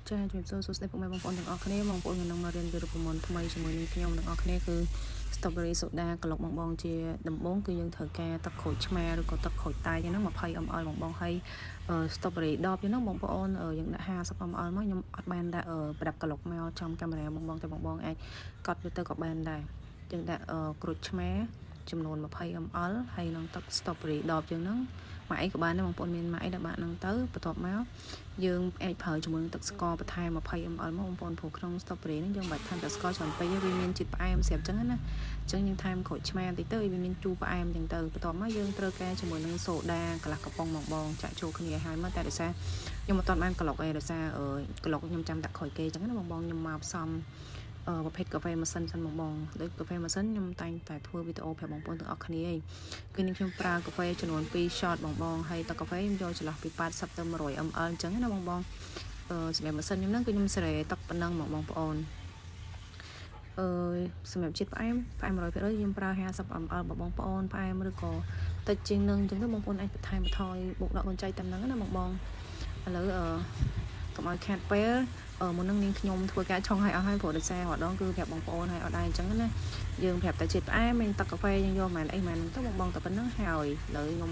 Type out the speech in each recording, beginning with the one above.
ចាជំរាបសួរសួស្តីពុកម៉ែបងប្អូនទាំងអស់គ្នាបងប្អូននឹងមករៀនពីរូបមន្តថ្មីជាមួយនឹងខ្ញុំទាំងអស់គ្នាគឺ strawberry soda ក្លុកបងបងជាដំបូងគឺយើងត្រូវការទឹកក្រូចឆ្មាឬក៏ទឹកក្រូចតែហ្នឹង20 ml បងបងហើយ strawberry ដបហ្នឹងបងប្អូនយើងដាក់50 ml មកខ្ញុំអត់បានដាក់ប្រដាប់ក្លុកមកចំកាមេរ៉ាបងបងតែបងបងអាចកត់វាទៅក៏បានដែរយើងដាក់ក្រូចឆ្មាចំនួន20 ml ហើយនឹងទឹក strawberry ដបយើងហ្នឹងម៉ាក់អីក៏បានដែរបងប្អូនមានម៉ាក់អីដាក់បាក់ហ្នឹងទៅបន្ទាប់មកយើងអាចប្រើជាមួយនឹងទឹកស្ករបន្ថែម20 ml មកបងប្អូនព្រោះក្នុង strawberry ហ្នឹងយើងមិនបាច់ថែមទឹកស្ករច្រើនពេកទេវាមានជាតិផ្អែមស្រាប់អញ្ចឹងណាអញ្ចឹងយើងថែមក្រូចឆ្មាបន្តិចទៅវាមានជូរផ្អែមអញ្ចឹងទៅបន្ទាប់មកយើងត្រូវការជាមួយនឹងសូដាកន្លះកំប៉ុងមកបងចាក់ចូលគ្នាឲ្យមកតែដោយសារខ្ញុំមិនទាន់បានក្លុកឯងដោយសារក្លុកខ្ញុំចាំដាក់ក្រោយគេអញ្ចឹងណាបងបងខ្ញុំមកផ្សំប្រភេទកាហ្វេម៉ាស៊ីនសិនបងបងដូចកាហ្វេម៉ាស៊ីនខ្ញុំតែងតែធ្វើវីដេអូប្រាប់បងប្អូនទាំងអស់គ្នាឯងគឺនេះខ្ញុំប្រើកាហ្វេចំនួន2 shot បងបងហើយទឹកកាហ្វេខ្ញុំយកចន្លោះពី80ទៅ100 ml អញ្ចឹងណាបងបងអឺសម្រាប់ម៉ាស៊ីនខ្ញុំហ្នឹងគឺខ្ញុំសេរីទឹកប៉ុណ្ណឹងមកបងប្អូនអឺសម្រាប់ជាតិផ្អែមផ្អែម100%ខ្ញុំប្រើ50 ml បើបងប្អូនផ្អែមឬក៏តិចជាងនឹងអញ្ចឹងទៅបងប្អូនអាចបន្ថែមបន្ថយបុកដកកូនចៃតាមហ្នឹងណាបងបងឥឡូវអឺកុំឲ្យខាតពេលមុននឹងនាងខ្ញុំធ្វើការឆុងឲ្យអស់ហើយព្រោះដោយសាររដងគឺប្រាប់បងប្អូនឲ្យអត់ដែរអញ្ចឹងណាយើងប្រាប់តែជាតិផ្អែមមានទឹកកាហ្វេយើងយកមិនអីមិនទៅបងបងតែប៉ុណ្្នឹងហើយឥឡូវខ្ញុំ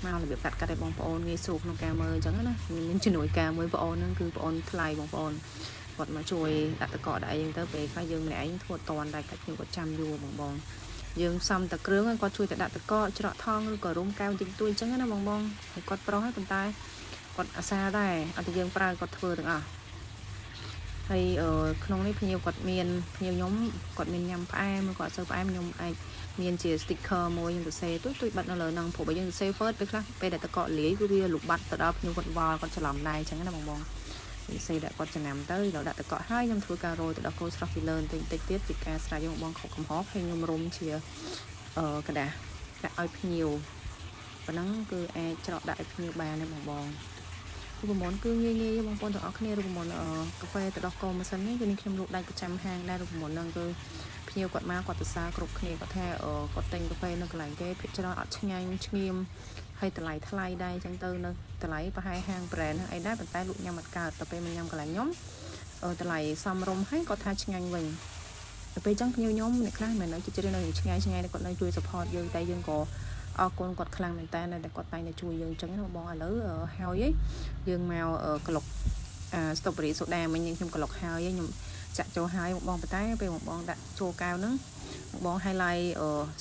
មករបៀបកាត់កាត់ឲ្យបងប្អូនងាយស្រួលក្នុងការមើលអញ្ចឹងណាមានជំនួយការមួយបងប្អូនហ្នឹងគឺបងប្អូនថ្លៃបងប្អូនគាត់មកជួយដាក់តកដាក់អីហ្នឹងទៅពេលខ្លះយើងម្នាក់ឯងធ្វើអត់តាន់ដែរកាច់ខ្ញុំគាត់ចាំយូរបងបងយើងផ្សំតែគ្រឿងគាត់ជួយតែដាក់តកច្រកថងឬក៏រុំកែវតិចតួចអញ្ចឹងណាបងបងហើយគាត់ប្រុសហើយប៉ុន្តែគាត់អាសាដែរអត់តែយើងប្រើគាត់ធ្វើទាំងអស់ហើយក្នុងនេះភ្ញៀវគាត់មានភ្ញៀវខ្ញុំគាត់មានញ៉ាំផ្អែមគាត់អត់សូវផ្អែមខ្ញុំអាចមានជា sticker មួយខ្ញុំសរសេរទួយទួយបាត់នៅលើហ្នឹងព្រោះបើយើងសរសេរ first ពេលខ្លះពេលដែលតកកលាយគឺវាលុបបាត់ទៅដល់ភ្ញៀវគាត់វល់គាត់ច្រឡំដែរអញ្ចឹងណាបងបងសរសេរដាក់គាត់ចំណាំទៅដល់ដាក់តកកហើយខ្ញុំធ្វើការរោយទៅដល់គោស្រស់ពីលើបន្តិចតិចទៀតជាការស្រេចបងបងគ្រប់កំហុសហើយខ្ញុំរុំជាអឺក្រដាសដាក់ឲ្យភ្ញៀវប៉ុណ្ណឹងគឺអាចច្រកដាក់ឲ្យភ្ញៀវបានទេបងបងរូបមន្តគឺងាយងាយបងប្អូនទាំងអស់គ្នារូបមន្តកាហ្វេទៅដោះកម៉ាស៊ីននេះគឺនេះខ្ញុំលក់ដាច់ប្រចាំហាងដែររូបមន្តហ្នឹងគឺភ្ញៀវគាត់មកគាត់ទៅសារគ្រប់គ្នាគាត់ថាគាត់ទិញកាហ្វេនៅកន្លែងគេភាគច្រើនអត់ឆ្ងាញ់ឆ្ងៀមហើយតម្លៃថ្លៃដែរអញ្ចឹងទៅនៅតម្លៃប្រហែលហាង brand អីដែរប៉ុន្តែលក់ញ៉ាំអត់កើតទៅពេលមកញ៉ាំកន្លែងខ្ញុំតម្លៃសមរម្យហើយគាត់ថាឆ្ងាញ់វិញទៅពេលអញ្ចឹងភ្ញៀវខ្ញុំអ្នកខ្លះមិននៅជិតៗនៅឆ្ងាយឆ្ងាយគាត់នៅជួយ support យើងតែយើងក៏អរគុណគាត់ខ្លាំងមែនតើតែគាត់តែងតែជួយយើងអញ្ចឹងណាបងឥឡូវហើយយើងមកក្លុកអា strawberry soda មិញខ្ញុំក្លុកហើយខ្ញុំចាក់ចូលហើយបងប៉ុន្តែពេលបងបងដាក់ចូលកែវហ្នឹងបងបង highlight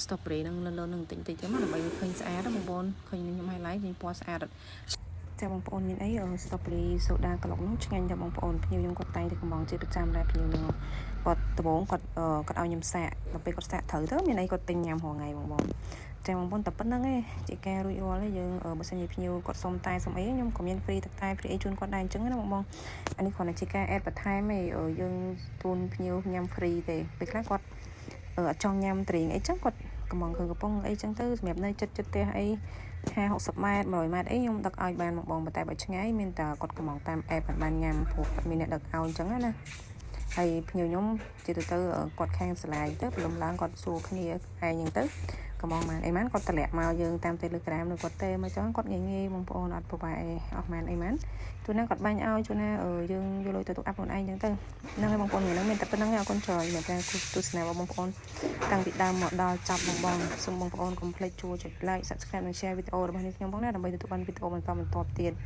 strawberry ហ្នឹងលើលើនឹងតិចតិចទៅមកដើម្បីឃើញស្អាតបងប្អូនឃើញខ្ញុំ highlight ឃើញពណ៌ស្អាតចាបងប្អូនមានអី strawberry soda ក្លុកហ្នឹងឆ្ងាញ់តែបងប្អូនភ្ញៀវខ្ញុំគាត់តែងតែកំងជាប្រចាំដែរភ្ញៀវហ្នឹងគាត់ដំបូងគាត់គាត់ឲ្យខ្ញុំសាកដល់ពេលគាត់សាកត្រូវទៅមានអីគាត់ទិញញ៉ាំរាល់ថ្ងៃបងបងចាបងប្អូនតែប៉ុណ្្នឹងឯងជាការរួចរាល់ឯងយើងបើសិនជាភ្ញៀវគាត់សុំតែសុំអីខ្ញុំក៏មាន free ទឹកតែ free អីជូនគាត់ដែរអញ្ចឹងណាបងបងអានេះគ្រាន់តែជាការ add បន្ថែមឯងយើងទូនភ្ញៀវញ៉ាំ free ទេពេលខ្លះគាត់អត់ចង់ញ៉ាំត្រីងអីចឹងគាត់កំងគ្រឿងកំប៉ុងអីចឹងទៅសម្រាប់នៅចិត្តចិត្តផ្ទះអី50 60ម៉ែត្រ100ម៉ែត្រអីខ្ញុំដឹកឲ្យបានបងបងប៉ុន្តែបើឆ្ងាយមានតែគាត់កំងតាម app បានញ៉ាំព្រោះគាត់មានអ្នកដឹកឲ្យអញ្ចឹងណាហើយភ្ញៀវខ្ញុំជាទៅទៅគាត់ខាងសាលាទៅព្រលឹមឡើងគាត់សួរគ្នាឯងអញ្ចឹងទៅកំងបានអីបានគាត់តម្លាក់មកយើងតាម Telegram ឬគាត់ទេមកចឹងគាត់ងាយងាយបងប្អូនអត់ពិបាកអីអស់ម៉ានអីម៉ានជួនណាគាត់បាញ់ឲ្យជួនណាយើងយកលុយទៅទុកអាប់ខ្លួនឯងចឹងទៅហ្នឹងហើយបងប្អូនហ្នឹងមានតែប៉ុណ្្នឹងឯងអរគុណច្រើនសម្រាប់ការទស្សនារបស់បងប្អូនតាំងពីដើមមកដល់ចប់បងបងសូមបងប្អូនកុំភ្លេចជួយចុច like subscribe និង share វីដេអូរបស់នេះខ្ញុំផងណាដើម្បីទទួលបានវីដេអូបន្តបន្តទៀត។